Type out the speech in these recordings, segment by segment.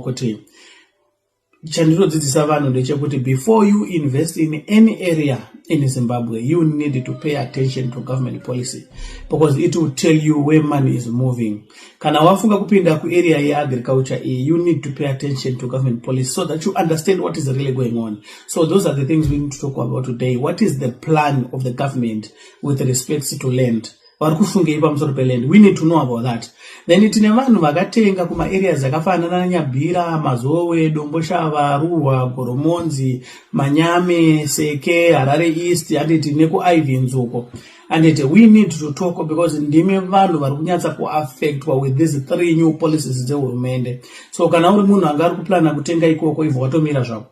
Kuti chandinodzidzisa vanhu ndechekuti before you invest in any area in Zimbabwe, you need to pay attention to government policy, because it will tell you where money is moving. Kana wafunga kupinda kuarea yeagriculture iyi, you need to pay attention to government policy so that you understand what is really going on. So those are the things we need to talk about today. What is the plan of the government with respect to land? Vari kufungei pamusoro peland? We need to know about that. Then tine vanhu vakatenga kumaareas akafanana naNyabhira, Mazowe, Domboshava, Ruwa, Goromonzi, Manyame, Seke, Harare East, anditi, nekuIvens uko, anditi. We need to talk because ndimi vanhu vari kunyatsa kuaffectwa with these three new policies dzehurumende. So kana uri munhu anga ari kuplana kutenga ikoko, ibva watomira zvako.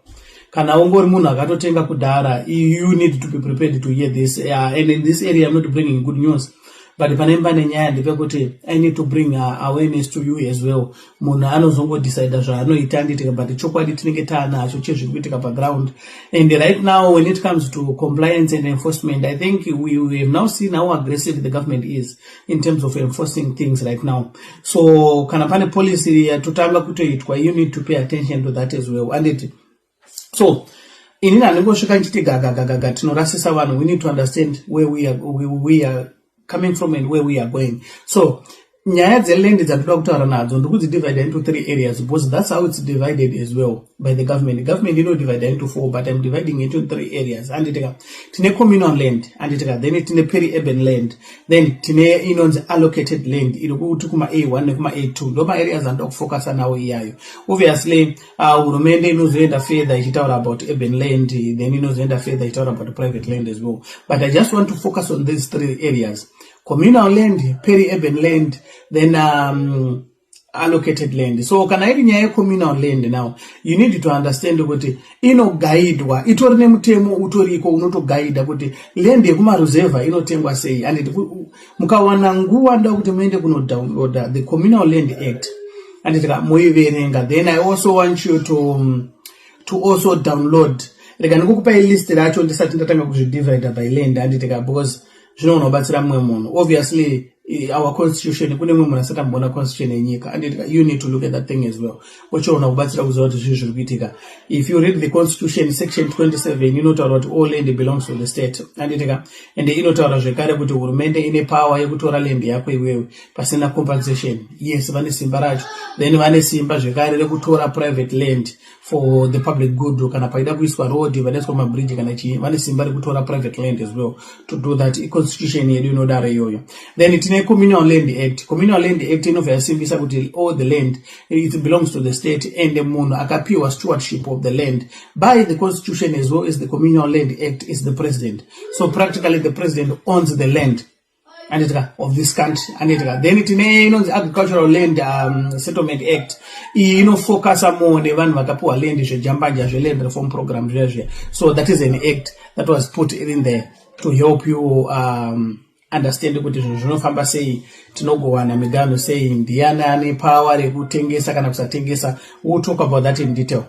Kana ungori munhu akatotenga kudhara, you need to be prepared to hear this. And in this area I'm not bringing good news, but pane pane nyaya ndepekuti I need to bring awareness to you as well. Munhu anozongodecida zvaanoita, anditika, but chokwadi tinenge taanacho chezviri kuitika paground. And right now, when it comes to compliance and enforcement, I think we have now seen how aggressive the government is in terms of enforcing things right now. So kana pane policy yatotanga kutoitwa, you need to pay attention to that as well, anditi. So inini handingosvika nchiti gagagagaga, tinorasisa vanhu. We need to understand where we are coming from and where we are going. So nyaya dzeland dzandinoda kutaura nadzo, ndiri kudzidivide into three areas because that's how it's divided as well by the government. Government inodivide into four, but I'm dividing into three areas, anditika. Tine communal land, anditika, then tine peri-urban land, then tine inonzi allocated land iri kuti kuma-A1 nekuma-A2. Ndo maareas andoda kufocusa nawo iyayo. Obviously, hurumende inozoenda further ichitaura about urban land, then inozoenda further ichitaura about private land as well, but I just want to focus on these three areas: communal land, peri-urban land, then allocated land. So kana iri nyaya yecommunal land now, you need to understand kuti inogaidwa, itori nemutemo utoriko unotogaidha kuti land yekumaruzevha inotengwa sei. Anditi mukawana nguva, nda kuti muende kunodownloada the Communal Land Act, anditi, muiverenga. Then I also want you to also download, rega ndikukupai list racho ndisati ndatanga kuzvidivida by land, anditika, because zvinogona kubatsira mumwe munhu. Obviously, our constitution, kune mumwe munhu asati amboona constitution yenyika, anditika. You need to look at that thing as well, uchiona kubatsira kuziva kuti zvii zviri kuitika. If you read the constitution, section 27 inotaura kuti all land belongs to the state, anditika, and inotaura zvekare kuti hurumende ine power yekutora land yako iwewe pasina compensation. Yes, vane simba racho. Then vane simba zvekare rekutora private land for the public good. Kana paida kuiswa road, padaiswa mabridge kana chii, vane simba rekutora private land as well to do that. Constitution yedu inodaro iyoyo. Then tine Communal Land Act. Communal Land Act inobva yasimbisa kuti all the land, it belongs to the state, and munhu akapiwa stewardship of the land by the constitution as well as the Communal Land Act is the president. So practically the president owns the land, anditika, of this country, anditika. Then tine inonzi Agricultural Land Settlement Act. Iyi inofocusa more nevanhu vakapiwa land zvejambanja, zveland reform program zviya zviya. So that is an act that was put in there to help you understand kuti zvinhu zvinofamba sei, tinogowana miganho sei, ndiani ane power rekutengesa kana kusatengesa. We'll talk about that in detail.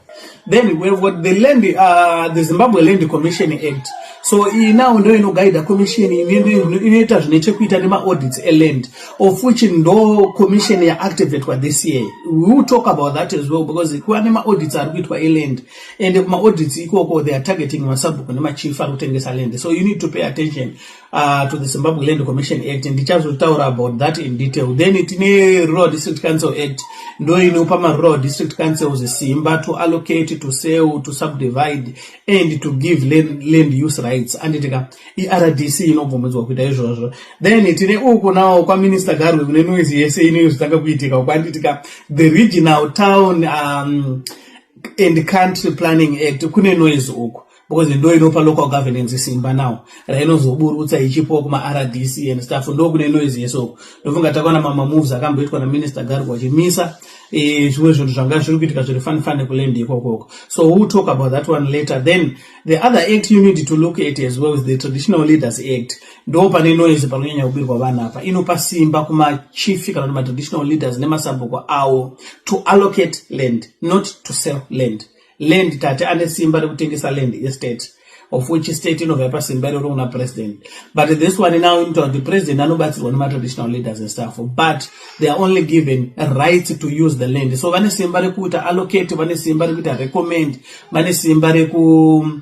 Then we've got the Zimbabwe Land Commission Act. So iyi now ndo inogaidha commission inoita zvine chekuita nemaaudits eland, of which ndo commission yaactivatwa this year. We will talk about that as well because kuva nemaaudits ari kuitwa eland, and kumaaudits ikoko they are targeting masabhuku nemachief ari kutengesa land. So you need to pay attention to the Zimbabwe Land Commission Act. Ndichazotaura about that in detail. Then tine Rural District Council Act. Ndo inopa marural district councils simba to allocate, to sell, to subdivide and to give land use rights, anditika. IRDC inobvumidzwa kuita izvozvo. Then tine uku nawo kwaMinister Garwe kune noise yese inozotanga kuitika uku, anditika, the Regional Town and Country Planning Act. Kune noise uku because ndo inopa local governance simba now rainozoburutsa ichipiwa kuma-RDC and stuff. Ndo kune noise yese uku. Ndofunga takaona mama moves akamboitwa naMinister Garwe achimisa zvimwe zvinhu zvanga zviri kuitika zviri funny kuland ikokoko. So we'll talk about that one later. Then the other act you need to look at as well is the Traditional Leaders Act. Ndo pane noise panonyanya kubirwa vanhu apa. Inopa simba kumachief kana kuti matraditional leaders nemasabhuku avo to allocate land, not to sell land. Land tate ane simba rekutengesa land estate. of which state inobva yapa simba iroro kuna president. But this one now inotaura kuti president anobatsirwa nematraditional leaders and stuff, but they are only given rights to use the land. So vane simba rekuita allocate, vane simba rekuita recommend, vane simba rekupa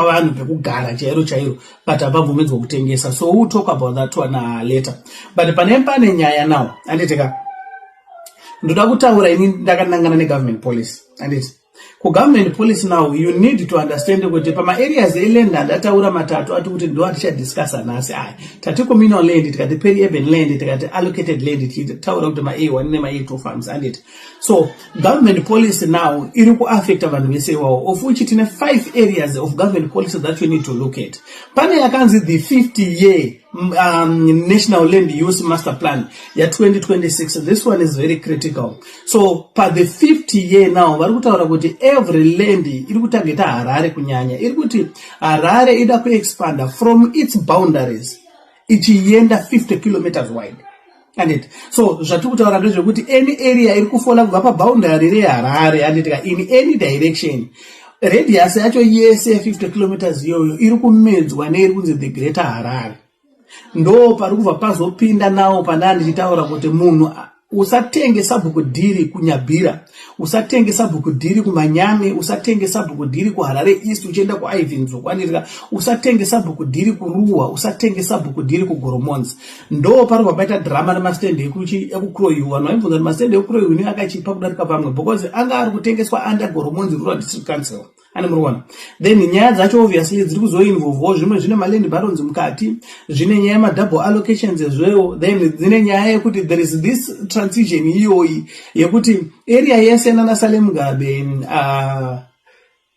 vanhu pekugara chairo chairo, but havabvumidzwa kutengesa. So we'll talk about that one later. But pane nyaya now, handiti ka? Ndoda kutaura ini ndakanangana negovernment policy, handiti? Kugovernment policy now, you need to understand kuti pamaareas eland andataura matatu ati kuti ndo atichadiscussa nhasi aya, tati communal land, tikati peri-urban land, tikati allocated land, tichitaura kuti ma-A1 nema-A2 farms, anditi? So government policy now iri kuaffecta vanhu vese iwawo, of which tine five areas of government policy that you need to look at. Pane yakanzi the 50 year National Land Use Master Plan ya2026. This one is very critical. So pa the 50 year now, vari kutaura kuti every land iri kutargeta Harare kunyanya, iri kuti Harare ida kuexpanda from its boundaries ichienda 50 kilometers wide, anditi? So zvatiri kutaura ndezvekuti any area iri kufalla kubva paboundary reHarare, anditika, in any direction, radius yacho yese ye50 kilometers iyoyo iri kumedzwa neiri kunzi the Greater Harare. Ndo pari kubva pazopinda nawo pandaa ndichitaura kuti munhu usatenge sabhuku deal kuNyabira, usatenge sabhuku deal kuManyame, usatenge sabhuku deal kuHarare East uchienda kuIvens, kwanirika, usatenge sabhuku deal kuRuwa, usatenge sabhuku deal kuGoromonzi. Ndo pari kubva paita drama remastendi ekuCrowhill. Vanhu vaibvunza kuti mastendi ekuCrowhill ne akachipa kudarika pamwe because anga ari kutengeswa under Goromonzi Rural District Council, ane muri kuona? Then nyaya dzacho obviously dziri kuzoinvolvawo zvimwe zvine maland barons mukati, zvine nyaya yemadouble allocations ezvewo. Then dzine nyaya yekuti there is this transition iyoyi yekuti area yese nana Mugabe,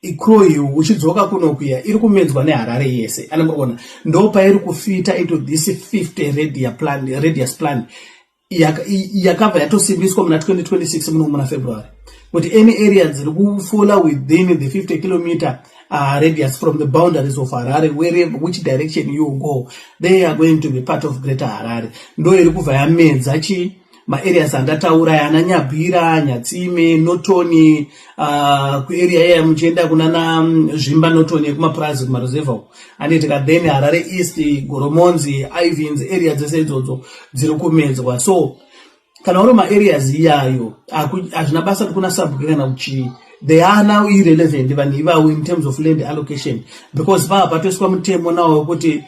iCrowhill, uchidzoka kunokuya, iri kumedzwa neHarare yese, ane muri kuona? Ndo pairi kufita into this 50 radius plan yakabva yatosimbiswa muna 2026 muno muna February, kuti any area dziri kufalla within the 50 kilometer radius from the boundaries of Harare, wherever, which direction you go, they are going to be part of Greater Harare. Ndo iri kubva yamedza chi maareas andataura, ana Nyabhira, Nyatsime, Norton, kuarea iya muchienda kunana Zvimba, Norton, yekumapurazi kumaruzevha uko, anditika? Then Harare East, Goromonzi, Ivins, area dzese idzodzo dziri kumedzwa. So kana uri maareas iyayo, hazvina basa kuti kuna sabhuku kana kuchii, they are now irrelevant vanhu ivavo in terms of land allocation, because vava patoiswa mutemo nawo wekuti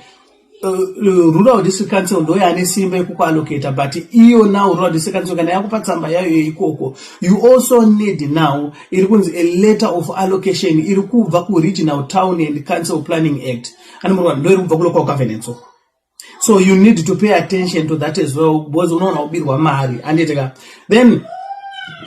rural district council ndo yaane simba yekukuallocata. But iyo now rural district council kana yakupa tsamba yayo yeikoko, you also need now iri kunzi a letter of allocation iri kubva kuRegional Town and Council Planning Act, animurwa? Ndo iri kubva kulocal governance uko. So you need to pay attention to that as well, because unoona kubirwa mari, anditika? Then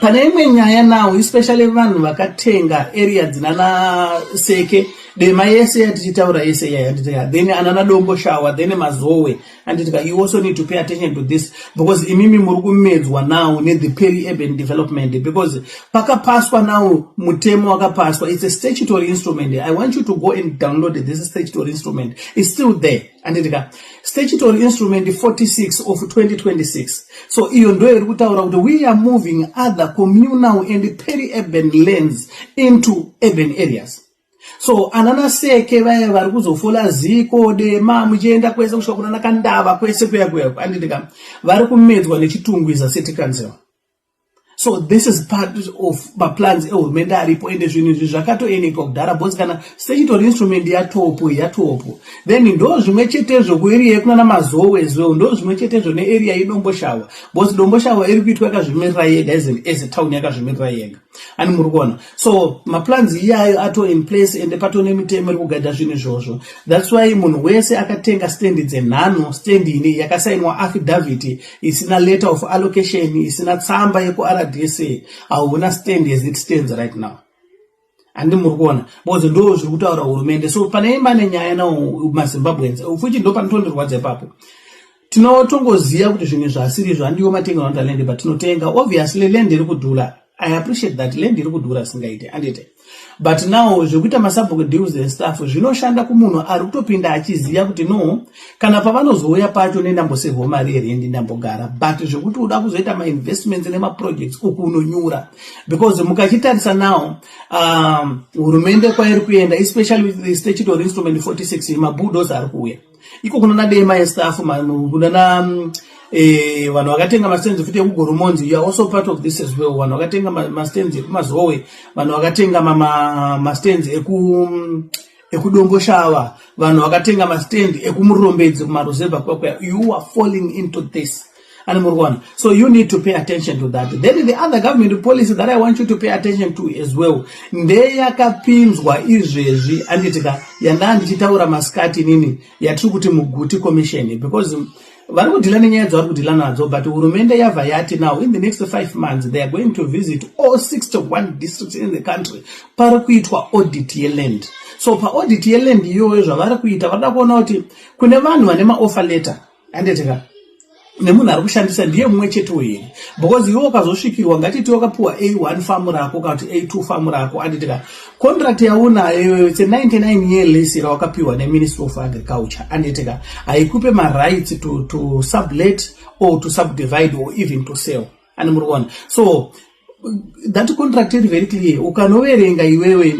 pane imwe nyaya now, especially vanhu vakatenga area dzinana Seke, Dema yese yatichitaura yese iyaya, anditika? Then anana Domboshawa, then Mazowe, anditika? You also need to pay attention to this, because imimi muri kumedzwa now nethe peri urban development, because pakapaswa now mutemo wakapaswa. It's a statutory instrument. I want you to go and download this statutory instrument. It's still there, anditika? Statutory Instrument 46 of 2026. So iyo ndo iri kutaura kuti we are moving other communal and peri-urban lands into urban areas. So anana Seke vaya vari kuzofalla Ziko, Dema, muchienda kwese kusvika kunana Kandava, kwese kuya kuya, anditika? Vari kumedzwa neChitungwiza City Council. So this is part of maplans ehurumende aripo, ende zvinhu izvi zvakatoenekwa kudhara, because kana statutory instrument yatopo, yatopo. Then ndo zvimwe chetezvo kuarea yekunana Mazowe as well, ndo zvimwe chetezvo nearea yeDomboshawa, because Domboshawa iri kuitwa yakazvimirira yega, as a town yakazvimirira yega, ani muri kuona? So maplans iyayo ato in place, ende pato nemitemo iri kugadha zvinhu izvozvo. That's why munhu wese akatenga stendi dzenhano, stendi ine yakasainwa affidavit isina letter of allocation, isina tsamba yekuRDC, hauna stand as it stands right now, handi muri kuona? Because ndo zviri kutaura hurumende. So pane imba nenyaya nawo maZimbabweans futi, ndo panotondirwadza ipapo. Tinotongoziva kuti zvinhu zvasiri izvo, handiwo matenga anoita land, but tinotenga. Obviously land iri kudhura. I appreciate that land iri kudhura singaite, andite? But now zvekuita masabhuku deals and stuff zvinoshanda kumunhu ari kutopinda achiziva kuti no, kana pavanozouya pacho nendambosevhawo mari yerendi, ndambogara. But zvekuti uda kuzoita mainvestments nemaprojects uku, unonyura, because mukachitarisa now, hurumende kwairi kuenda, especially with the Statutory Instrument 46, mabulldozer ari kuuya iko kunona Dema yestuff, kunana vanhu vakatenga mastands futi ekuGoromonzi. You are also part of this as well. Vanhu vakatenga mastands ekuMazowe, vanhu vakatenga mastands ekuDomboshava, vanhu vakatenga mastand ekuMurombedzi, kumaruzevha kwakwaya, you are falling into this, ani muri kuona? So you need to pay attention to that. Then the other government policy that I want you to pay attention to as well ndeyakapinzwa izvezvi, anditika, yandaa ndichitaura masikati nini, yatiri kuti Muguti Commission, because vari kudhila nenyaya dzavari kudhila nadzo. But hurumende yabva yati now in the next 5 months they are going to visit all 61 districts in the country. Pari kuitwa audit yeland. So paaudit yeland iyoyo, zvavari kuita, varida kuona kuti kune vanhu vane maoffer letter, handitika, nemunhu ari kushandisa ndiye mumwe chetewo here? Because iwe ukazosvikirwa, ngatiti wakapiwa A1 farm rako kana kuti A2 farm rako, anditika, contract yaunayo iyoyo, it's a 99 year lease rawakapiwa neMinistry of Agriculture, anditika, haikupe marights to sublet or to subdivide or even to sell, ani muri kuona? So that contract iri very clear. Ukanoverenga iwewe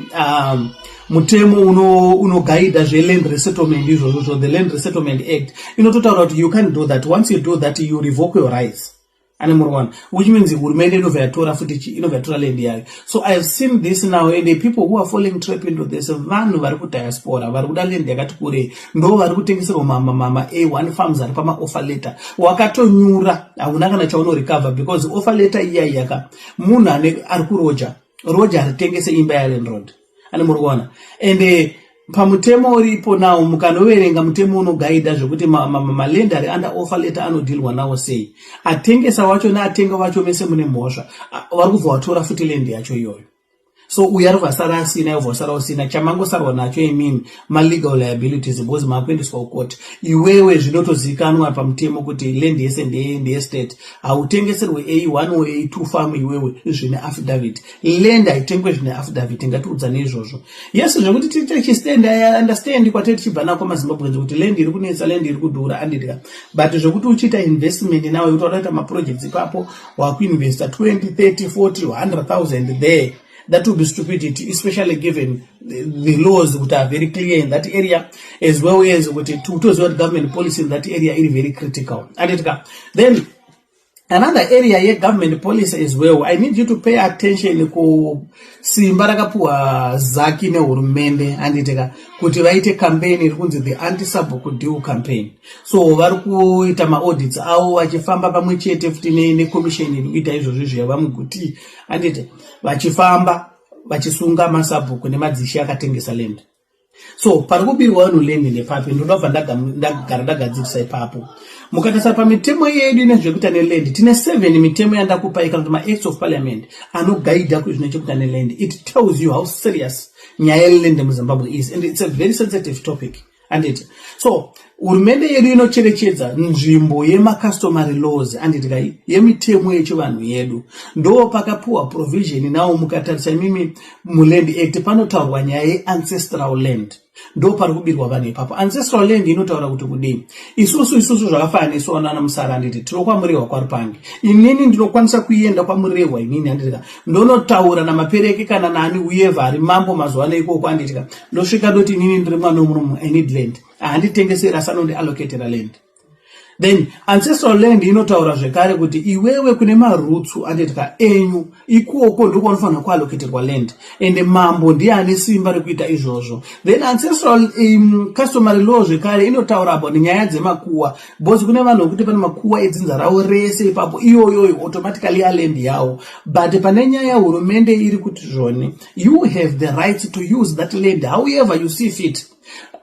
mutemo unogaidha zveland resettlement izvozvo, zvo the Land Resettlement Act inototaura kuti you can't do that. Once you do that, you revoke your rights, ane muri kuona? Which means hurumende inobva yatora futi, inobva yatora land yayo. So I have seen this now, and the people who are falling trap into this, vanhu vari kudiaspora vari kuda land yakati kurei, ndo vari kutengeserwa ma-A1 farms ari pamaoffer letter. Wakatonyura, hauna kana chaunorecover, because offer letter iya iyaka munhu ari kuroja, roja haritengese imba yalandlord, ane muri kuona? And pamutemo uripo nawo, mukanoverenga mutemo unogaidha zvekuti maland ari under offer letter anodhilwa nawo sei, atengesa wacho neatenga wacho vese mune mhosva. Vari kubva vatora futi land yacho iyoyo. So uyu ari kubva asina, ubva wasara usina chamangosarwa nacho imini, malegal liabilities, because maakuendeswa kukoti iwewe. Zvinotozivikanwa pamutemo kuti land yese ndeyestate. Hautengeserwe A1 or A2 farm iwewe zvine affidavit. Land haitengwe zvine affidavit, ngatiudzane izvozvo. Yes, zvekuti tiite chistand, I understand kwatei tichibva nako maZimbabweans kuti land iri kunetsa, land iri kudhura, andidya. But zvekuti uchiita investment nawe, kuti wadaita maprojects ipapo, wakuinvesta 20, 30, 40, 100,000 there, that would be stupidity, especially given the laws that are very clear in that area, as well as kuti toziva kuti government policy in that area iri very critical, anditika? Then another area yegovernment policy as well, I need you to pay attention kusimba rakapuwa ZACC nehurumende, anditika, kuti vaite campaign iri kunzi the Anti-Sabhuku Deal Campaign. So vari kuita maaudits avo vachifamba pamwe chete futi necommission iri kuita izvozvo zviyavamuguti, anditi, vachifamba vachisunga masabhuku nemadzishe akatengesa land. So pari kubirwa vanhu land nepapi? Ndoda kubva ndagara ndagadzirisa ipapo. Mukatarisa pamitemo yedu ine zvekuita neland, tine seven mitemo yandakupai, kana kuti maacts of parliament anogaidha kuzvine chekuita neland. It tells you how serious nyaya yeland muZimbabwe is, and it's a very sensitive topic, anditi? So hurumende yedu inocherechedza nzvimbo yemacustomary laws, anditi kai, yemitemo yechivanhu yedu. Ndo pakapiwa provision nawo. Mukatarisa imimi muLand Act, panotaurwa nyaya yeancestral land. Ndo pari kubirwa vanhu ipapo. Ancestral land inotaura kuti kudii? Isusu zvakafanana nesu vanana Musara, anditi, tiri kwaMurehwa, kwaRupange. Inini ndinokwanisa kuenda kwaMurehwa inini, anditika, ndonotaura namapereke kana nani uyevha ari mambo mazuva ano ikoko, anditika, ndosvika ndoti inini ndiri mwana wemunomu, I need land. Handitengeseri, asi anondiallocatera land. Then ancestral land inotaura zvekare kuti iwewe kune marutsu, anditika, enyu ikoko ndokwaanofanira kuallocaterwa land, ende mambo ndiye ane simba rekuita izvozvo. Then ancestral customary law zvekare inotaura about nyaya dzemakuwa, because kune vanhu vekuti pane makuwa edzinza ravo rese ipapo, iyoyoyo automatically yaland yavo. But pane nyaya, hurumende iri kuti zvone, you have the right to use that land however you see fit.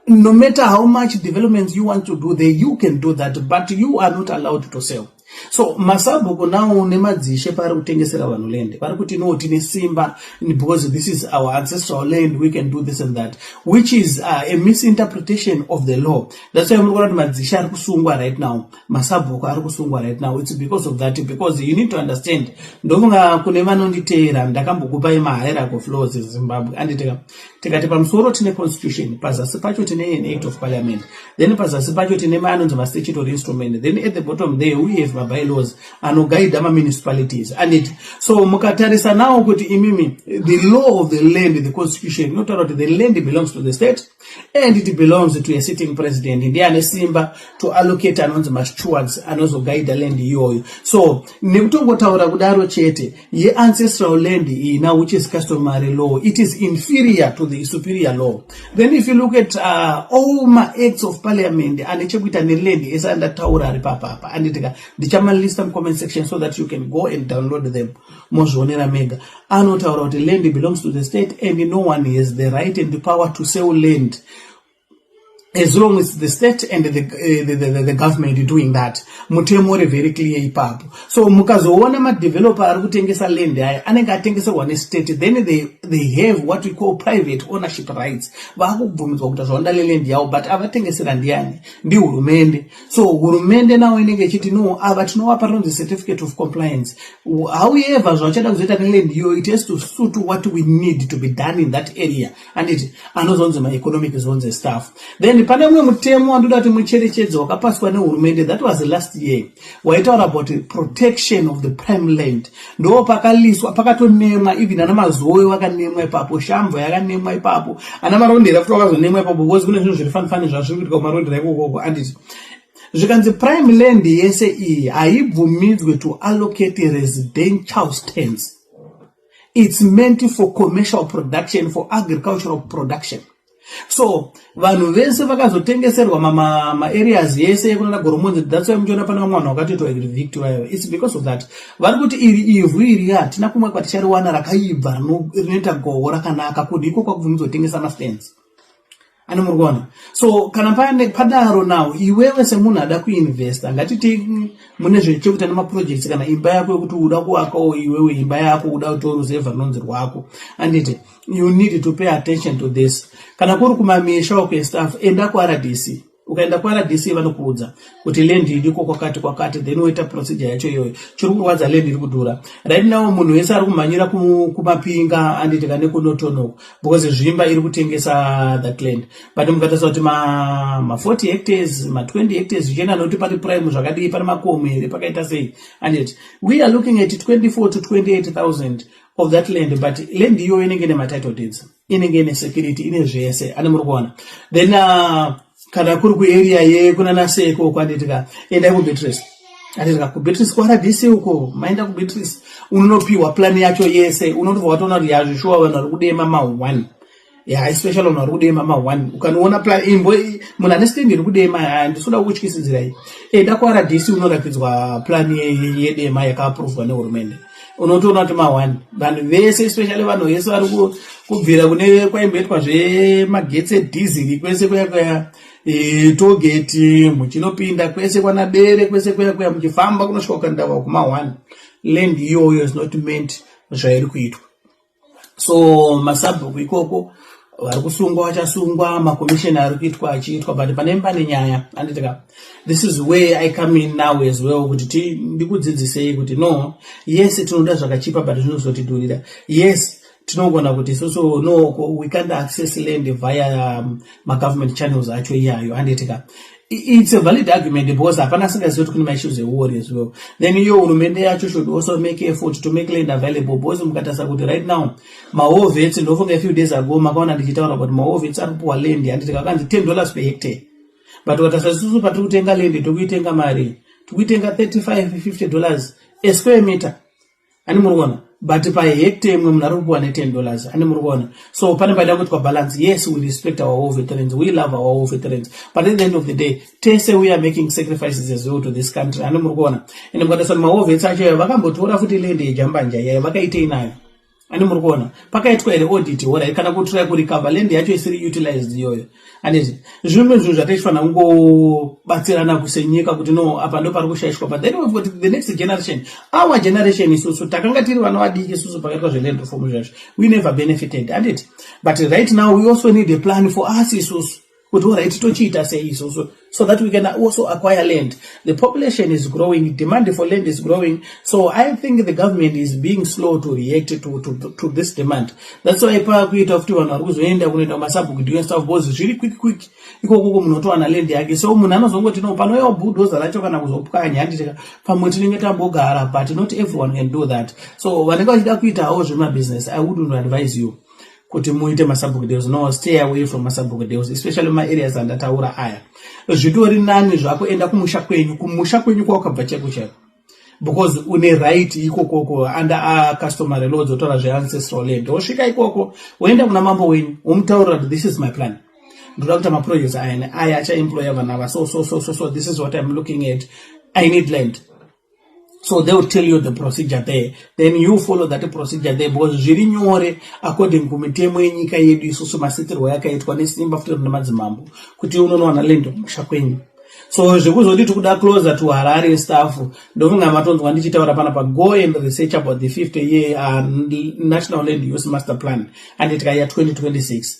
No matter how much developments you want to do there, you can do that, but you are not allowed to sell. So masabhuku now nemadzishe paari kutengesera vanhu land, vari kuti, "No, tine simba because this is our ancestral land, we can do this and that," which is a misinterpretation of the law. That's why muri kuona kuti madzishe ari kusungwa right now, masabhuku ari kusungwa right now. It's because of that, because you need to understand, ndofunga kune vanonditeera ndakambokupai mahierarchy of laws eZimbabwe, anditika? Tikati pamusoro tine constitution, pazasi pacho tine an act of parliament, then pazasi pacho tine maanonzi mastatutory instrument, then at the bottom there we have mabylaws anoguida mamunicipalities, anditi? So mukatarisa nawo kuti imimi, the law of the land, the constitution inotaura kuti the land belongs to the state and it belongs to a sitting president. Ndiye ane simba to allocate anonzi mastewards anozoguida land iyoyo. So nekutongotaura kudaro chete, yeancestral land iyi now, which is customary law, it is inferior to the superior law. Then if you look at all maacts of parliament ane chekuita neland ese andataura ari papapa, anditika? Ndichamalista mucomment section so that you can go and download them, mozvionera mega. Anotaura kuti land belongs to the state and no one has the right and the power to sell land as long as the state and the government doing that. Mutemo uri very clear ipapo. So mukazoona madeveloper ari kutengesa land aya, anenge atengeserwa nestate. Then they have what we call private ownership rights. Vaakubvumidzwa kuita zvawanda neland yavo, but avatengesera ndiani? Ndihurumende. So hurumende nawo inenge ichiti, "No, ava tinovapa rinonzi certificate of compliance. However zvavachada kuzoita neland iyo, it has to suit what we need to be done in that area," anditi? Anozonzi maeconomic zones stuff. Then pane mumwe mutemo wandoda kuti mucherechedzo wakapaswa nehurumende, that was last year, waitaura about protection of the prime land. Ndo pakaliswa, pakatonemwa even ana Mazowe vakanemwa ipapo, Shamva yakanemwa ipapo, ana Marondera futi vakazonemwa ipapo, because kune zvinhu zviri fanifani zvazviri kuitika kuMarondera ikokoko, anditi? Zvikanzi prime land yese iyi haibvumidzwe to allocate residential stands. It's meant for commercial production, for agricultural production. So vanhu vese vakazotengeserwa maareas yese ekunana Goromonzi, that's why muchiona pane vamwe vanhu vakatoitwa evict vayo. It's because of that. Vari kuti iri ivhu iri hatina kumwe kwatichariwana rakaibva rinoita gohwo rakanaka kuti iko kwakubvumidzwa kutengesa mastands ane. Muri kuona? So kana pane padaro now, iwewe semunhu ada kuinvesta, ngatiti mune zvechekuita nemaprojects kana imba yako yekuti uda kuvakawo iwewe imba yako, uda kutoruzevha runonzi rwako, anditi? You need to pay attention to this. Kana kuri kumamisha uko stuff, enda kuRDC. Ukaenda kuRDC vanokuudza kuti land iriko kwakati kwakati, then woita procedure yacho iyoyo. Chiri kurwadza, land iri kudhura right now. Munhu wese ari kumhanyira kuMapinga, anditi, kane kunotonoko, because Zvimba iri kutengesa that land. But mukatarisa kuti ma40 hectares, ma20 hectares, zvichienda nokuti pari prime zvakadii, pane makomo here, pakaita sei, anditi? We are looking at 24 to 28,000 of that land, but land iyoyo inenge ine matitle deeds, inenge ine security, ine zvese ane. Muri kuona? Then kana kuri kuarea yekunaNaseko kwanditika, endai kuBeatrice, anditika? KuBeatrice, kwaRDC uko, maenda kuBeatrice unonopiwa plan yacho yese. Unotobva watoona kuti yazvishuwa, vanhu vari kuDema ma1 ya, especially vanhu vari kuDema ma1. Ukanoona plan imbo, munhu ane stand iri kuDema, handisoda kukutyisidzirai, enda kwaRDC unoratidzwa plan yeDema yakaaprovwa nehurumende. Unotoona kuti ma1 vanhu vese, especially vanhu vese vari kubvira kune kwaimboitwa zvemagetsi edhiziri, kwese kuya kuya, togeti muchinopinda kwese kwanabere, kwese kuya kuya, muchifamba kunosvika kukandava kuma1, land iyoyo is not meant zvairi kuitwa. So masabhuku ikoko vari kusungwa vachasungwa, makomisheni ari kuitwa achiitwa, but pane pane nyaya, anditika? This is where I come in now as well, kuti ndikudzidzisei kuti no, yes, tinoda zvakachipa, but zvinozotidhurira. Yes, tinogona kuti isusu, no, we can't access land via magovernment channels acho iyayo, anditika? It's a valid argument because hapana asingazivi kuti kune maissues ewar as well. Then iyo hurumende yacho should also make effort to make land available, because mukatarisa kuti right now mawar vets, ndofunga a few days ago makaona ndichitaura kuti mawar vets ari kupiwa land, handitika? Akanzi $10 per hectare, but ukatarisa isusu patiri kutenga land, tokuitenga mari, tikuitenga 35 $50 a square meter, ani muri kuona? But pahectare imwe munhu ari kupiwa ne$10, ani muri kuona? So pane paida kuitwa balance. Yes, we respect our war veterans, we love our war veterans, but at the end of the day tese we are making sacrifices as well to this country, ani muri kuona? Ende mukatarisa kuti mawar vets acho vakambotora futi land yeJambanja yayo, vakaitei nayo? Ani muri kuona pakaitwa here audit? Alright, kana kutry kurecover land yacho isiri utilized iyoyo, handiti? Zvimwe zvinhu zvatichifanira kungobatsirana kusenyika kuti no, apa ndo pari kushayishwa. But then we've got the next generation, our generation. Isusu takanga tiri vana vadiki isusu pakaitwa zveland reform zvazvo. We never benefited, handiti? But right now we also need a plan for us isusu kuti alright, tochiita sei isusu so that we can also acquire land? The population is growing, demand for land is growing, so I think the government is being slow to react to this demand. That's why pakuita kuti vanhu vari kuzoenda kunoita kumasabhuku deal stuff, because zviri quick quick ikokoko, munhu otowana land yake. So munhu anozongoti no, panouyawo bulldozer racho kana kuzopwanya, handiti? Pamwe tinenge tambogara, but not everyone can do that. So vanenge vachida kuitawo zvemabusiness, I wouldn't advise you kuti muite masabhuku deals. No, stay away from masabhuku deals, especially maareas andataura aya. Zvitori nani zvako, enda kumusha kwenyu, kumusha kwenyu kwawakabva chaiko chaiko, because une right ikokoko under customary law dzotaura zveancestral land. Wosvika ikoko, woenda kuna mambo wenyu, womutaurira kuti this is my plan, ndoda kuita maprojects aya, aya achaemploya vanhu ava, so so so so so, this is what I'm looking at, I need land. So they will tell you the procedure there, then you follow that procedure there, because zviri nyore according kumitemo yenyika yedu isusu, masitirwo yakaitwa nesimba futi nemadzimambo, kuti unonowana land kumusha kwenyu. So zvekuzoti tikuda closer to Harare stuff, ndofunga matonzwa ndichitaura panapa. Go and research about the 50 year National Land Use Master Plan, anditi? Ya 2026,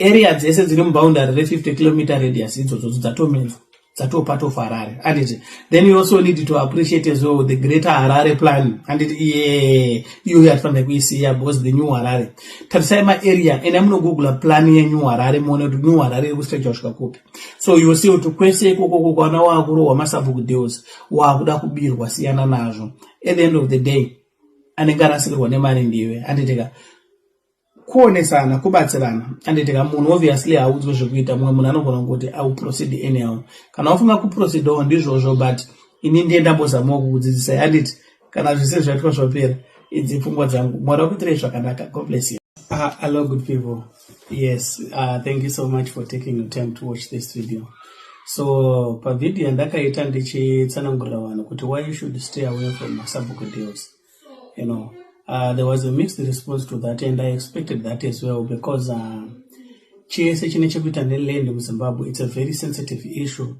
area dzese dziri muboundary re50 kilometer radius idzodzo dzatomedzwa, dzatoo part of Harare, anditi? Then you also need to appreciate as well the Greater Harare Plan, anditi? Iye iyo yatifanira kuisiya, because the new Harare, tarisai maarea, enda munogoogla plan yeNew Harare, muone kuti New Harare iri kustretcha kusvika kupi. So you see kuti kwese ikokoko kwana wakurohwa masabhuku deals, wakuda kubirwa, siyana nazvo. At the end of the day, anenge arasikirwa nemari ndiwe, anditika? Kuonesana, kubatsirana, anditika? Munhu obviously haudzwe zvekuita. Mumwe munhu anogona kungoti auproceed anyhow. Kana wafunga kuproceedawo, ndizvozvo, but ini ndiye ndambozamawo kukudzidzisai, handiti? Kana zvise zvaitwa zvapera, idzi pfungwa dzangu. Mwari wakuitirei zvakanaka. God bless you. Hello good people. Yes, thank you so much for taking your time to watch this video. So pavideo yandakaita ndichitsanangurira vanhu kuti why you should stay away from masabhuku deals, there was a mixed response to that, and I expected that as well, because chese chine chekuita neland muZimbabwe, it's a very sensitive issue,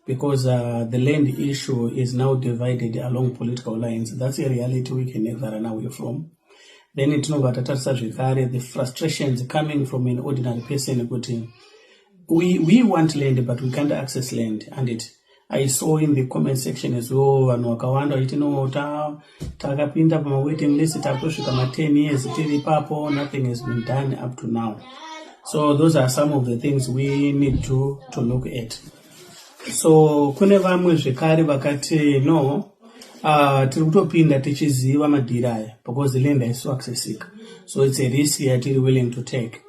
because the land issue is now divided along political lines. That's a reality we can never run away from. Then tinobva tatarisa zvekare the frustrations coming from an ordinary person kuti we want land but we can't access land. And it I saw in the comment section as well vanhu vakawanda vachiti no, takapinda pamawaiting list, takutosvika ma10 years tiri ipapo, nothing has been done up to now. So those are some of the things we need to look at. So kune vamwe zvekare vakati no, tiri kutopinda tichiziva madhiri aya because the land haisi accessika, so it's a risk yatiri willing to take.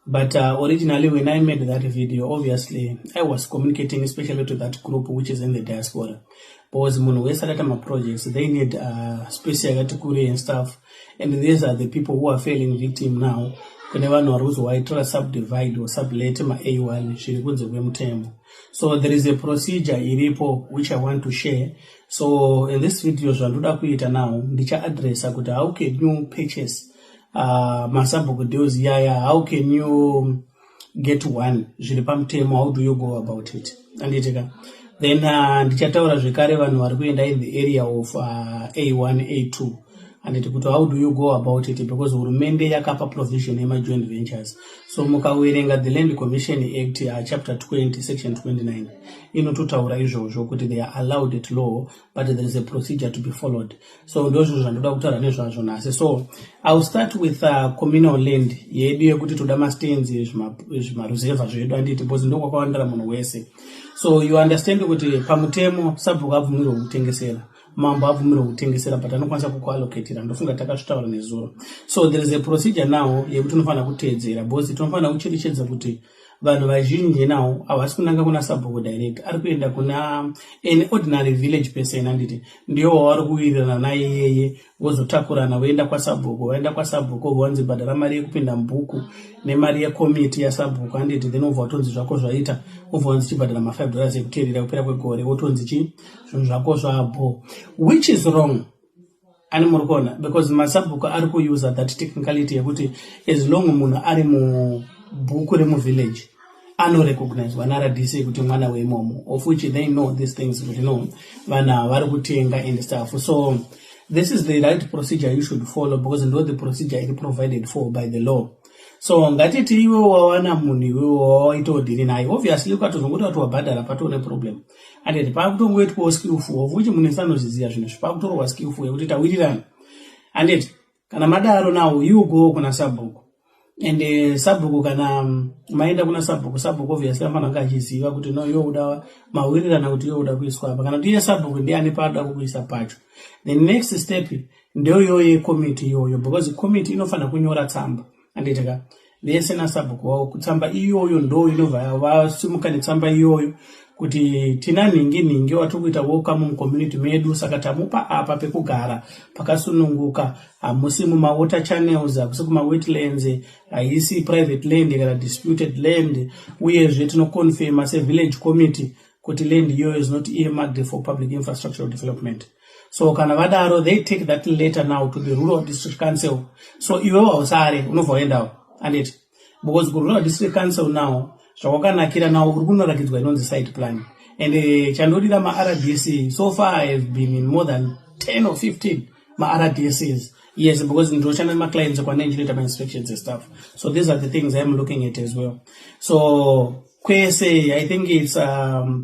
But originally when I made that video, obviously I was communicating especially to that group which is in the diaspora, because munhu wese akaita maprojects, they need space yakati kure and stuff, and these are the people who are failing victim now kune vanhu vari kuzowaitira subdivide or sublet ma-A1 zviri kunze kwemutemo. So there is a procedure iripo which I want to share. So in this video, zvandoda kuita now, ndichaadressa kuti how can you purchase masabhuku deals yaya, how can you get one zviri pamutemo, how do you go about it, anditika? Then ndichataura zvekare vanhu vari kuenda in the area of A1, A2, anditi, kuti how do you go about it, because hurumende yakapa provision yemajoint ventures. So mukaverenga the Land Commission Act, chapter 20, section 29, inototaura izvozvo kuti they are allowed at law, but there is a procedure to be followed. So ndo zvinhu zvandoda kutaura nezvazvo nhasi. So I will start with communal land yedu yekuti toda mastands, zvimaruzevha zvedu, anditi? Because ndokwakawandira munhu wese. So you understand kuti pamutemo sabhuku abvumirwe kutengesera, mambo abvumirwe kutengesera, but anokwanisa kukuallocatira. Ndofunga takazvitaura nezuro. So there is a procedure now yekuti unofanira kuteedzera, because tinofanira kucherechedza kuti vanhu vazhinji now havasi kunanga kuna sabhuku direct, ari kuenda kuna an ordinary village person, anditi? Ndiyo wavari kuwirirana naiyeye, vozotakurana voenda kwasabhuku. Vaenda kwasabhuku, vonzi bhadhara mari yekupinda mubhuku nemari yekomiti yasabhuku, anditi? Then obva watonzi zvako zvaita, obva wanzi chibhadhara ma5 dollars ekuteerera kupera kwegore, wotonzi chi zvinhu zvako zvabo, which is wrong. Ani muri kuona, because masabhuku ari kuusa that technicality yekuti as long munhu ari mubhuku remuvillage, anorecognizwa naRDC kuti mwana weimomo, of which they know these things, kuti no, vanhu ava vari kutenga and stuff. So this is the right procedure you should follow, because ndo the procedure iri provided for by the law. So ngatiti iwe wawana munhu, iwe wawaitawo deal naye, obviously ukatozongoti wati wabhadhara, patoo neproblem, anditi? Pakutongoitwawo skillful, of which munhu anozviziva zvinhu zvi, pakutorwa skillful yekuti tawirirana, anditi? Kana madaro, now you go kuna sabhuku, and sabhuku, kana maenda kuna sabhuku, sabhuku obviously anofanira kunge achiziva kuti no, iwe uda mawirirana kuti iwe uda kuiswa apa, kana kuti iye sabhuku ndiani paada kukuisa pacho. The next step ndeyoyo yekomiti iyoyo, because komiti inofanira kunyora tsamba, anditika? Vese nasabhuku wavo, tsamba iyoyo ndo inobva vasimuka netsamba iyoyo kuti tina nhingi nhingi watiri kuita welcome mucommunity medu, saka tamupa apa pekugara pakasununguka, hamusi mumawater channels, hakusi kumawetlands, haisi private land kana disputed land. Uyezve tinoconfirma sevillage committee kuti land iyoyo is not earmarked for public infrastructural development. So kana vadaro, they take that letter now to the rural district council. So iwewo hausare, unobva waendawo, anditi? Because kurural district council now, zvakwakanakira now, uri kunorakidzwa inonzi site plan. And chandodira maRDC, so far I have been in more than 10 or 15 maRDCs, yes, because ndinoshanda nemaclients kwane ndichinoita mainspections and stuff. So these are the things I'm looking at as well. So kwese, I think it's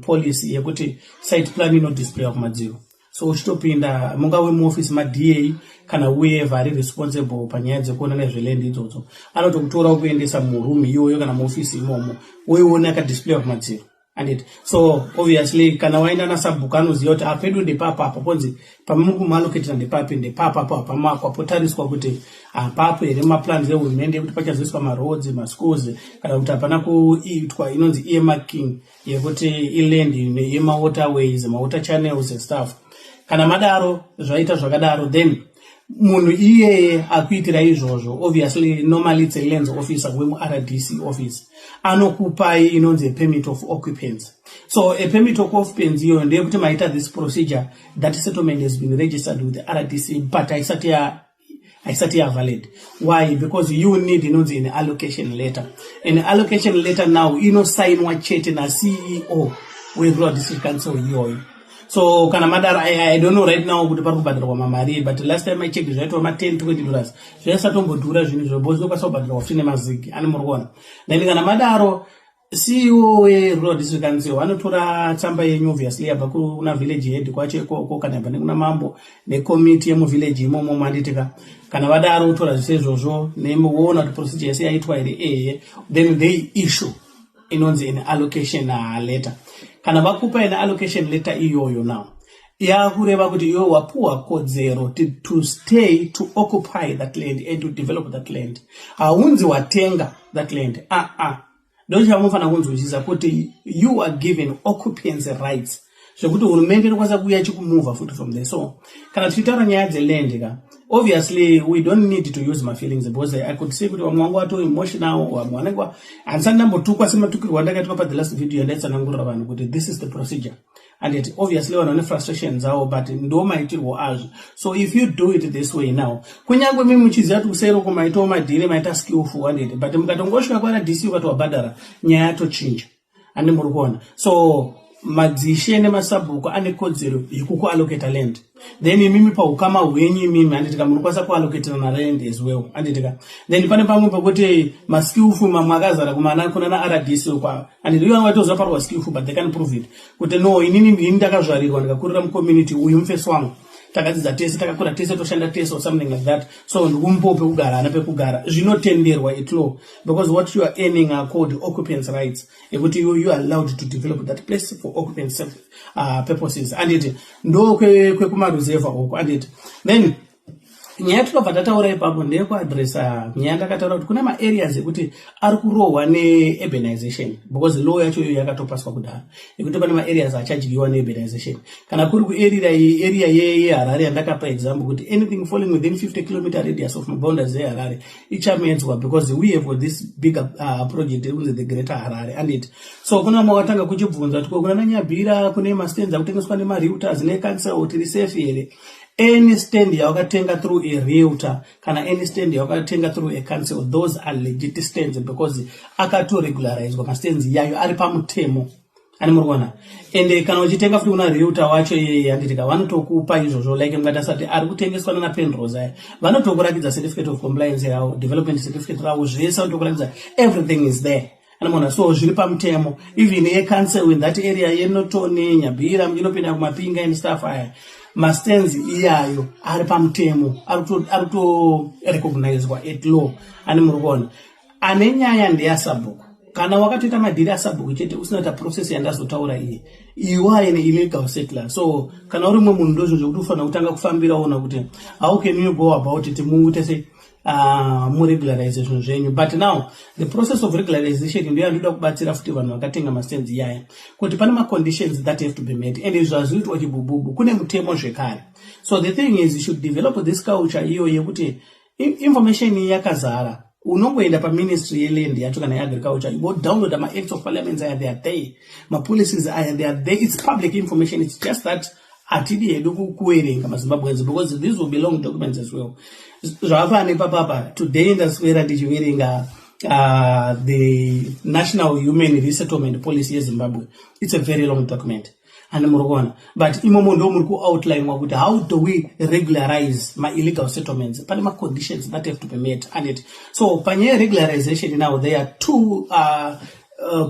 policy yekuti site plan inodisplayiwa kumadziro. So uchitopinda, mungave muofisi maDA kana whoever ari responsible panyaya dzekuona nezveland idzodzo, anotokutora kuendesa muroom iyoyo kana muofisi imomo, woiona yakadisplayiwa kumadziro, anditi? So obviously kana waenda nasabhuku, anoziva kuti apedu ndepapa, apa ponzi pamuri kumuallocatira ndepapi, ndepapapo hapamakwa, potariswa kuti hapapo here maplans ehurumende ekuti pachazoiswa maroads, maschools, kana kuti hapana kuitwa inonzi earmarking yekuti iland yemawaterways, mawater channels and stuff. Kana madaro, zvaita zvakadaro, then munhu iyeye akuitira izvozvo, obviously normally it's a lands officer wemuRDC office, anokupai inonzi permit of occupancy. So a permit of occupancy iyoyo ndeyekuti maita this procedure, that settlement has been registered with the RDC, but haisati yavalid. Why? Because you need inonzi an allocation letter. An allocation letter now inosainwa chete naCEO werural district council iyoyo. So kana madaro, I don't know right now kuti pari kubhadharwa mamari, but last time I checked, zvaitwa ma10 $20, zvaisatombodhura zvinhu izvo, because inokwanisa kubhadharwa futi nemazigi ani muri kuona. Then kana madaro, CEO werural district council vanotora tsamba yenyu, obviously yabva kuna village head kwacho ikoko, kana yabva nekuna mambo nekomiti yemuvillage imomo, manditika? Kana vadaro, utora zvise izvozvo, woona kuti procedure yese yaitwa here, ehe, then they issue inonzi an allocation letter. Kana vakupa an allocation letter iyoyo, now yakureva kuti iwe wapuwa kodzero to stay, to occupy that land and to develop that land. Haunzi watenga that land, aa ah, ah. Ndochamunofanira kunzwisisa kuti you are given occupancy rights, zvekuti hurumende inokwanisa kuuya ichikumova futi from there. So kana tichitaura nyaya dzeland ka, obviously we don't need to use my feelings, because I could say kuti vamwe vangu vato emotional, vamwe vanenge handisati ndambotukwa sematukirwo andakaitwa pa the last video yandaitsanangurira vanhu kuti this is the procedure, and it obviously vanhu vane frustration dzavo, but ndo maitirwo azvo. So if you do it this way now, kunyange mi muchiziva kuti kusairoko maitawo madeal, maita skillful, anditi? But mukatongosvika kwaRDC, ukati wabhadhara, nyaya yatochinja, andi muri kuona? So madzishe nemasabhuku ane kodzero yekukuallocata land. Then imimi paukama hwenyu imimi, handitika, munokwanisa kuallocatirana land as well, handitika? Then pane pamwe pekuti maskillful mamwe akazara kumana kuna naRDC kwa, handiti? Ivo vatoziva parwa skillful, but they can prove it kuti no, inini ndini ndakazvarirwa, ndikakurira mucommunity uyu, mufesi wangu, takadzidza tese, takakura tese, toshanda tese or something like that, so ndikumupawo pekugara, ana pekugara. Zvinotenderwa at law, because what you are earning are called occupancy rights, ekuti you are allowed to develop that place for occupancy purposes, anditi? Ndo kwekumaruzevha uko, anditi? Then nyaya tinobva tataura ipapo ndeyekuadresa nyaya ndakataura kuti kune maareas ekuti ari kurohwa neurbanization, because law yacho iyoyo yakatopaswa kudhara yekuti pane maareas achadyiwa neurbanization. Kana kuri kuarea area yeHarare yandakapa example kuti anything falling within 50 kilometer radius of maboundaries eHarare ichamedzwa, because we have this bigger project iri kunzi the Greater Harare, anditi? So kuna vamwe vakatanga kuchibvunza kuti kuna naNyabhira kune mastands akutengeswa nemarealtors necouncil, tiri safe here? Any stand yawakatenga through a realtor kana any stand yawakatenga through a council, those are legit stands because akatoregularizwa. Mastands yayo ari pamutemo, ani muri kuona? Ende kana uchitenga futi kuna realtor wacho iyeye, handitika, vanotokupa izvozvo. Like mungatasati ari kutengeswa nana Penrose aya, vanotokurakidza certificate of compliance yavo, development certificate ravo, zvese vanotokurakidza. Everything is there, anoona? So zviri pamutemo. Even yecouncil in that area yeNorton, Nyabira, inopinda kuMapinga and stuff, aya mastands iyayo ari pamutemo, ari kutorecognizwa at law, ani muri kuona? Ane nyaya ndeyasabhuku. Kana wakatoita madhiri asabhuku chete usina kuita process yandazotaura iyi, iwe aine illegal settler. So kana uri mumwe munhu, ndozvo zvekuti ufanira kutanga kufambira, ona kuti how can you go about it, muite sei muregularize zvinhu zvenyu. But now the process of regularization ndo yandoda kubatsira futi vanhu vakatenga mastands iyaya, kuti pane maconditions that have to be met, and izvo hazviitwa chibububu, kune mutemo zvekare. So the thing is, you should develop this culture iyo yekuti information yakazara. Unongoenda paministry yeland yacho kana yeagriculture, wodownloada maacts of parliament aya, they are there. Mapolicies aya, they are there. It's public information. It's just that hatidi hedu kuverenga maZimbabweans, because these will be long documents as well. Zvakafanana nepapapa, today ndaswera ndichiverenga the National Human Resettlement Policy yeZimbabwe. It's a very long document, and muri kuona? But imomo ndo muri kuoutlinewa kuti how do we regularize maillegal settlements. Pane maconditions that have to be met and it. So panyaya yeregularization now, there are two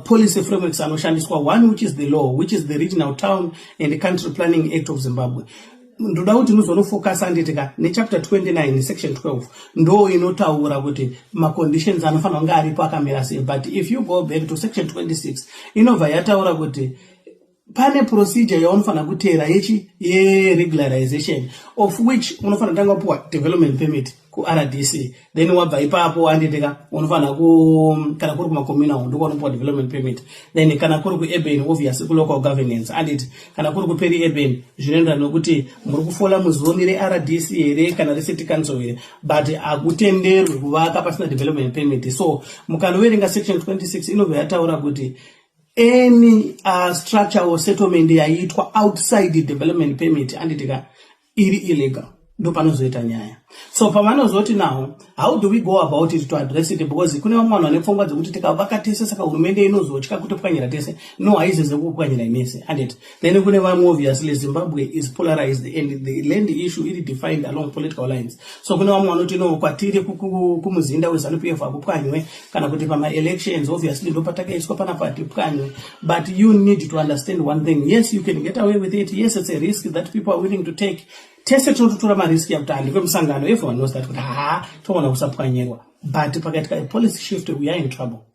policy frameworks anoshandiswa. One, which is the law, which is the Regional Town and Country Planning Act of Zimbabwe. Ndoda kuti muzonofocusa, handitika, nechapter 29 section 12, ndo inotaura kuti maconditions anofanira kunge aripo akamira sei. But if you go back to section 26, inobva yataura kuti pane procedure yaunofanira kuteera yechi yeregularization, of which unofanira kutanga kupiwa development permit kuRDC. Then wabva ipapo, handitika, unofanira ku kana kuri kumacommunal, ndiko development permit. Then kana kuri kuurban, obviously kulocal governance, anditi? Kana kuri kuperi urban, zvinoenderana nokuti muri kufalla muzone reRDC here kana recity council here, but hakutenderwi kuvaka pasina development permit. So mukanoverenga section 26, inobva yataura kuti any structure or settlement yaitwa outside development permit, anditika, iri illegal. Ndo panozoita nyaya. So pavanozoti now, how do we go about it to address it? Because kune vamwe vanhu vane pfungwa dzekuti tikavaka tese, saka hurumende inozotya kutopwanyira tese. No, haizeze kupwanyira mese, anditi? Then kune vamwe, obviously Zimbabwe is polarized and the land issue iri defined along political lines. So kune vamwe vanoti no, kwatiri kumuzinda weZANU PF hakupwanywe, kana kuti pamaelections, obviously ndo patakaiswa panapa, hatipwanywe. But you need to understand one thing. Yes, you can get away with it. Yes, it's a risk that people are willing to take. Tese tinototora marisk yakuti handi kwemusangano. Everyone knows that, kuti ha, toona kusapwanyirwa. But pakaitika a policy shift, we are in trouble.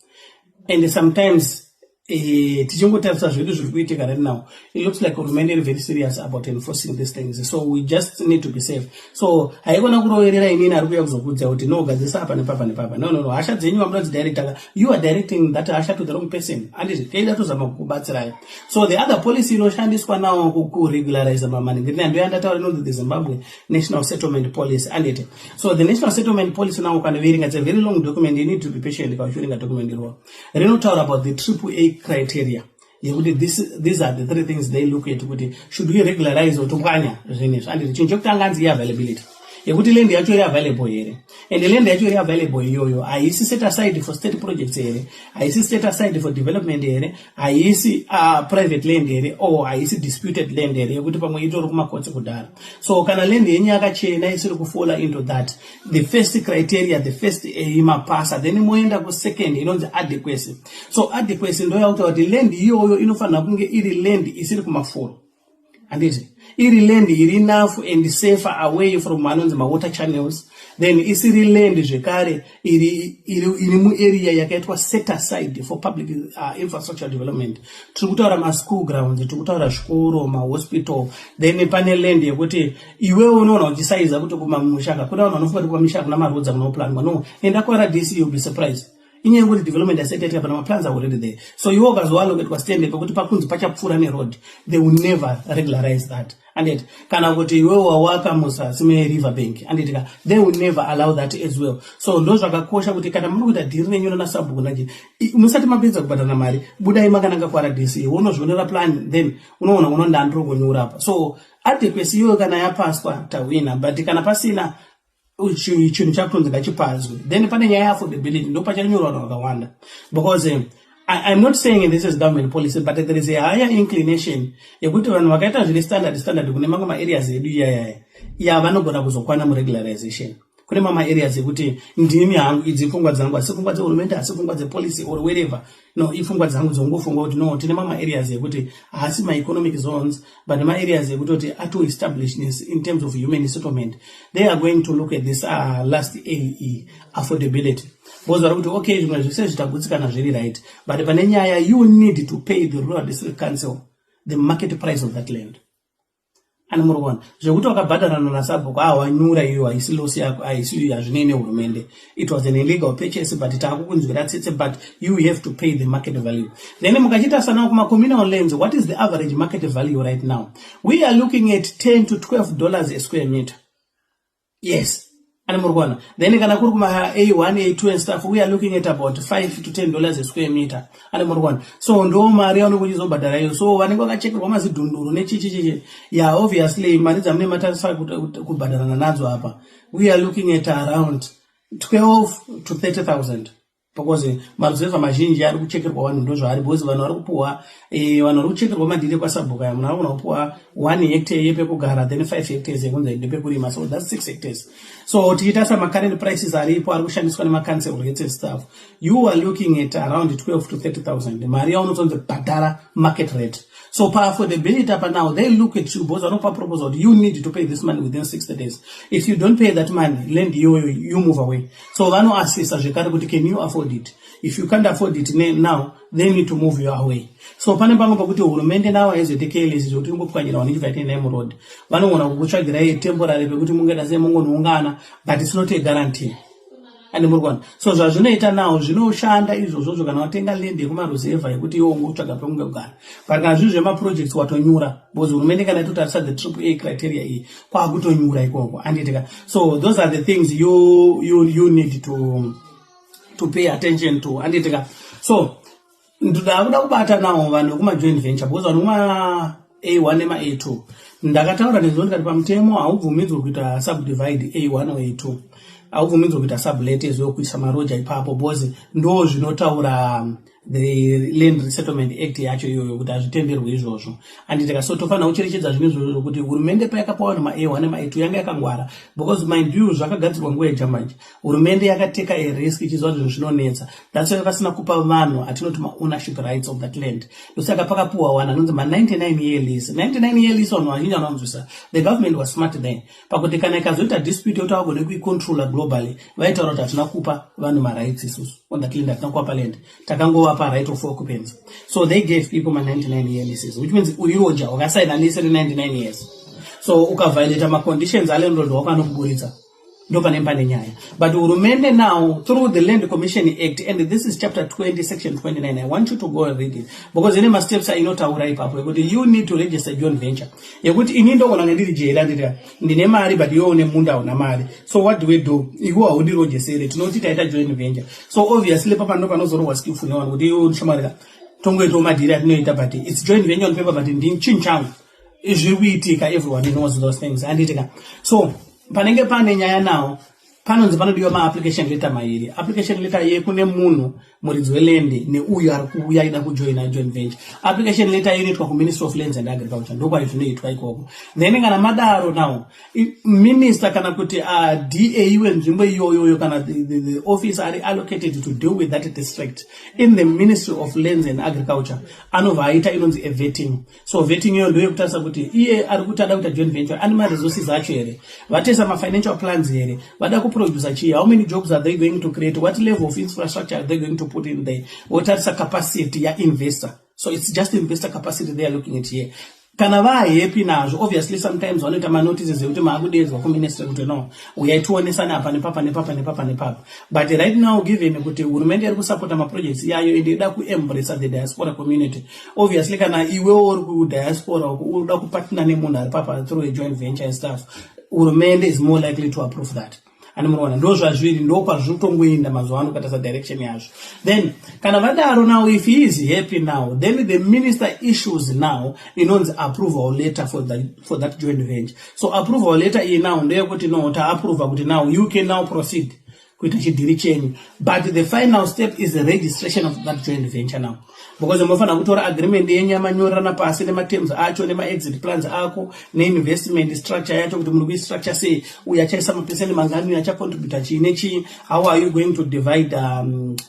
And sometimes tichingotarisa zvedu zviri kuitika right now, it looks like hurumende iri very serious about enforcing these things. So we just need to be safe. So haikona kuroverera inini ari kuuya kuzokudza kuti no, gadzisa apa nepapa nepapa. No, hasha dzenyu vamuda kudzidirectaka, you are directing that hasha to the wrong person, anditi? Teida tozama kukubatsirai. So the other policy inoshandiswa nawo kuregularize mamaningirina ndo yandataura, inonzi the Zimbabwe National Settlement Policy, anditi? So the National Settlement Policy now, ukanoverenga, it's a very long document. You need to be patient kauchiverenga document iroro. Rinotaura about the triple A criteria, yekuti these are the three things they look at kuti should we regularize or topwanya zvinhu izvi, anditi? Chinhu chekutanga anzi iavailability, yekuti land yacho iri available here, and land yacho iri available iyoyo haisi set aside for state projects here, haisi set aside for development here, haisi private land here, or haisi disputed land here, yekuti pamwe itori kumakotsi kudhara. So kana land yenyu yakachena, isiri kufalla into that, the first criteria, the first imapasa. Then moenda kusecond, inonzi adequacy. So adequacy ndo yakutaura kuti land iyoyo inofanira kunge iri land isiri kumafuro, handiti? Iri land iri enough and safer away from anonzi mawater channels. Then isiri land zvekare iri muarea yakaitwa set aside for public infrastructure development. Tiri kutaura maschool grounds, tiri kutaura zvikoro, mahospital. Then pane land yekuti iwewe unoona uchisaiza kuti kumamushaka kune vanhu vanofunga kuti kumamisha kuna maroads akunoplanwa. No, enda kwaRDC, you'll be surprised. Inyaya yekuti development asati yaitika, pana maplans are already there. So iwe ukazoallocatwa stand pekuti pakunzi pachapfuura neroad, they will never regularize that, anditi? Kana kuti iwe wawaka muzasi meriver bank, anditika, they will never allow that as well. So ndo zvakakosha kuti kana muri kuita dhiri renyu nanasabhuku nachi, musati mapedza kubhadhara mari, budai makananga kuRDC, unozvionera plan, then unoona unonda ndiri kunyura apa. So adequacy iyoyo kana yapaswa, tawina, but kana pasina, chinhu chakutonzi ngachipazwe. Then pane nyaya yeaffordability, ndo pachanyorwa vanhu vakawanda, because I'm not saying this is government policy, but there is a higher inclination yekuti vanhu vakaita zviri standard standard kune mamwe maareas edu iyayaya ya vanogona kuzokwana muregularization. Kune mamwe areas ekuti ndini hangu, idzi pfungwa dzangu, asi pfungwa dzehurumende, asi pfungwa dzepolicy or wherever, no, ipfungwa dzangu dzongofunga kuti no, tine mamwe areas ekuti haasi maeconomic zones, but maareas ekutoti atoestablishness in terms of human settlement. They are going to look at this last ae affordability, because vari kuti okay, zvimwe zvese zvitagutsikana zviri right, but pane nyaya, you need to pay the rural district council the market price of that land. Ani muri kuona zvekuti wakabhadharana nasabhuku, awanyura iyo haisi loss yako, haisi, hazvinei nehurumende. It was an illegal purchase, but taakukunzwira tsitsi, but you have to pay the market value. Then mukachiita sanawo kumacommunal lands, what is the average market value right now? We are looking at $10 to $12 a square meter. Yes, ani muri kuona? Then kana kuri kuma A1, A2 and stuff, we are looking at about $5 to $10 a square meter. Ani muri kuona? So ndo mari yaunenge uchizobhadhara iyo. So vanenge vakachekerwa mazidhunduru nechichichichi ya, obviously mari dzamune matarisa kubhadharana nadzo apa, we are looking at around 12 to 30,000, because maruzevha mazhinji ari kuchekerwa vanhu ndo zvaari, because vanhu vari kupuhwa vanhu vari kuchekerwa madhiri kwasabhuka ya, munhu arikugona kupuhwa 1 hectare yepekugara, then 5 hectares yekunzi ndepekurima, so that's 6 hectares. So tichitarisa macurrent prices aripo ari kushandiswa nemacouncil rates and stuff, you are looking at around 12 to 30,000, mari yaunotonzi bhadhara market rate. So paaffordability apa now they look at you, because vanopa proposal kuti you need to pay this money within 60 days. If you don't pay that money, land iyoyo, you move away. So vanoassessa zvekare kuti can you afford it? If you can't afford it now, they need to move you away. So pane pamwe pakuti hurumende nawo haizoite careless zvekuti ingopwanyira vanhu ichibva itiendai muroad. Vanogona kukutsvagirai temporary pekuti mungaita sei, mungonoungana, but it's not a guarantee. Andi muri kuona? So zvazvinoita nawo, zvinoshanda izvozvozvo kana watenga land yekumaruzevha yekuti iwo ungotsvaga pekunge kugara, but kana zviri zvemaprojects, watonyura, because hurumende kana itotarisa the triple A criteria iyi, kwakutonyura ikoko, anditika? So those are the things you need to pay attention to, anditika? So ndakuda kubata nawo vanhu vekumajoint venture, because vanhu kuma A1 nema-A2, ndakataura nezvo ndikati pamutemo haubvumidzwi kuita subdivide A1 or A2, haubvumidzwi kuita sublet ezvo kuisa maroja ipapo, because ndo zvinotaura the Land Resettlement Act yacho iyoyo kuti hazvitenderwe izvozvo, anditika? So tofanira kucherechedza zvinhu izvozvo kuti hurumende payakapa vanhu ma-A1 nema-A2 yanga yakangwara, because mind you, zvakagadzirwa nguva yejambanje. Hurumende yakateka arisk ichiziva kuti zvinhu zvinonetsa. That's why vasina kupa vanhu atinoti maownership rights of that land. Ndosaka pakapuwa vanhu anonzi ma99 year lease. 99 year lease, vanhu vazhinji vanonzwisa, the government was smart then pakuti kana ikazoita dispute yekuti vagone kuicontrola globally, vaitaura kuti hatina kupa vanhu marights isusu on that land, hatina kuvapa land, takangovapa right of occupancy. So they gave people ma99 year leases, which means uriroja wakasaina lease re99 years. So ukaviolata maconditions alandlord wako, anokuburitsa. Ndo pane pane nyaya. But hurumende now, through the Land Commission Act, and this is chapter 20, section 29, I want you to go and read it, because ine masteps ainotaura ipapo ekuti you need to register joint venture, yekuti ini ndogona kunge ndiri jera, ndiri ndine mari, but iwe une munda, hauna mari. So what do we do? Iwe haundirojesere, tinoti taita joint venture. So obviously papa ndo panozorohwa skillful nevanhu kuti iwe ushamarika tongoitawo madhiri atinoita, but it's joint venture on paper, but ndini chinhu changu zviri kuitika. Everyone knows those things, anditika? So panenge pane nyaya nawo, panonzi panodiwa maapplication letter mairi: application letter yekune munhu muridzi weland neuyo ari kuuya aida kujoina joint venture. Application letter inoitwa kuMinistry of Lands and Agriculture, ndokwai zvinoitwa ikoko. Then kana madaro now, minister kana kuti DA wenzvimbo iyoyoyo, kana the office ari allocated to deal with that district in the Ministry of Lands and Agriculture, anobva aita inonzi avetting. So vetting iyoyo ndoyekutarisa kuti iye ari kuti ada kuita joint venture ane maresources acho here, vatesa mafinancial plans here, vada kuproduca chii, how many jobs are they going to create, what level of infrastructure are they going to put in there. Votarisa capacity yainvestor. So it's just investor capacity they are looking at here. Kana vahappy nazvo, obviously sometimes vanoita manotices ekuti maakudedzwa kuministry kuti, "No, uyai tionesane apa nepapa nepapa nepapa nepapa." But right now, given kuti hurumende iri kusapota maprojects yayo ende ida kuembrace the diaspora community, obviously kana iwewo uri kudiaspora uda kupartner nemunhu ari papa through a joint venture and stuff, hurumende is more likely to approve that. Ani munoona ndo zvazviri, ndo kwazviri kutongoenda mazuva ano kutarisa direction yazvo. Then kana vadaro now, if he is happy now, then the minister issues now inonzi approval letter for that joint venture. So approval letter iyi now ndeyekuti, no, taapprova kuti now you can now proceed kuita chidhiri chenyu. But the final step is the registration of that joint venture now, because munofanira kutora agreement yenyu yamanyorerana pasi nematerms acho, nemaexit plans ako, neinvestment structure yacho, kuti muri kuistructure sei, uyo achaisa mapeseni mangani, uyo achacontributa chii nechii, how are you going to divide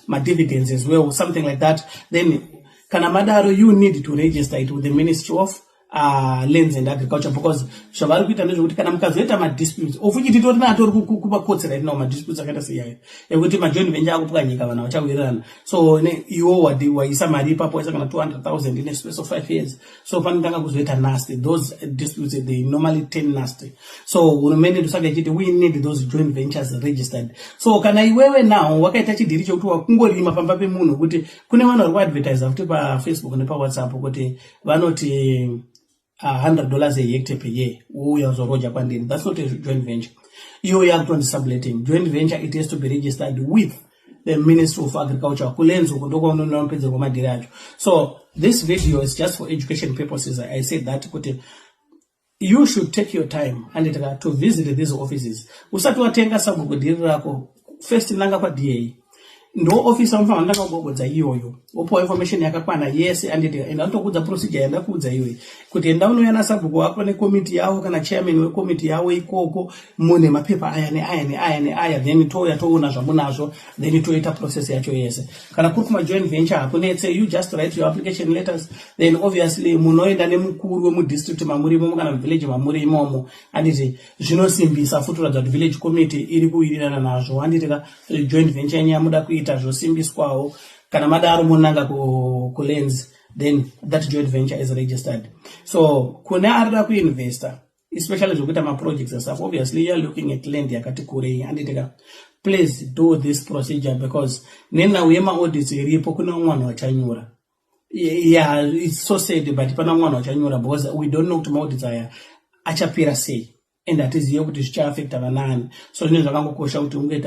madividends as well, something like that. Then kana madaro, you need to register it with the Ministry of Lands and Agriculture, because zvavari kuita ndezvekuti kana mukazoita madisputes, of which titori natori kumacourts right now, madisputes akaita seiyayo ekuti majoint venture akupwanyika, vanhu vachawirirana. So iwo waisa mari ipapo, waisa kana 200,000 in a space of 5 years, so panotanga kuzoita nasty. Those disputes, they normally turn nasty. So hurumende ndosaka ichiti we need those joint ventures registered. So kana iwewe now wakaita chidhiri chekuti wakungorima pamba pemunhu, kuti kune vanhu vari kuadvertisa futi paFacebook nepaWhatsApp kuti vanoti $100 a hectare per year, uya uzoroja kwandiri, that's not a joint venture. Iyo yakutonzi subletting. Joint venture, it has to be registered with the Ministry of Agriculture, kuLands uko, ndokwaunoonapedzerwa madhiri acho. So this video is just for education purposes. I said that kuti you should take your time anditika to visit these offices usati watenga sabhuku dhiri rako. First nanga kwaDA, ndo office yamufanira ndanga kugogodza iyoyo, wopiwa information yakakwana yese, anditi? Enda unotokuudza procedure yandakuudza iyoyi, kuti enda unouya nasabhuku wako nekomiti yavo kana chairman wekomiti yavo ikoko, mune mapepa aya neaya neaya neaya, then touya toona zvamunazvo, then toita process yacho yese. Kana kuri kumajoint venture, hakunetse. You just write your application letters, then obviously munoenda nemukuru wemudistrict mamuri imomo kana muvillage mamuri imomo, handiti? Zvinosimbisa futi kuratidza kuti village committee iri kuwirirana nazvo, handiti ka? Joint venture yenyu yamuda kuita zvosimbiswawo. Kana madaro, munanga kuLands, then that joint venture is registered. So kune arida kuinvesta, especially zvokuita maprojects and stuff, obviously you are looking at land yakati kurei, handiti ka? Please do this procedure, because nenhau yemaaudits iripo, kune vamwe vanhu vachanyura. Yeah, it's so sad, but pana vamwe vanhu vachanyura, because we don't know kuti maaudits aya achapera sei and hatizive kuti zvichaaffecta vanani. So zvinenge zvakangokosha kuti ungoita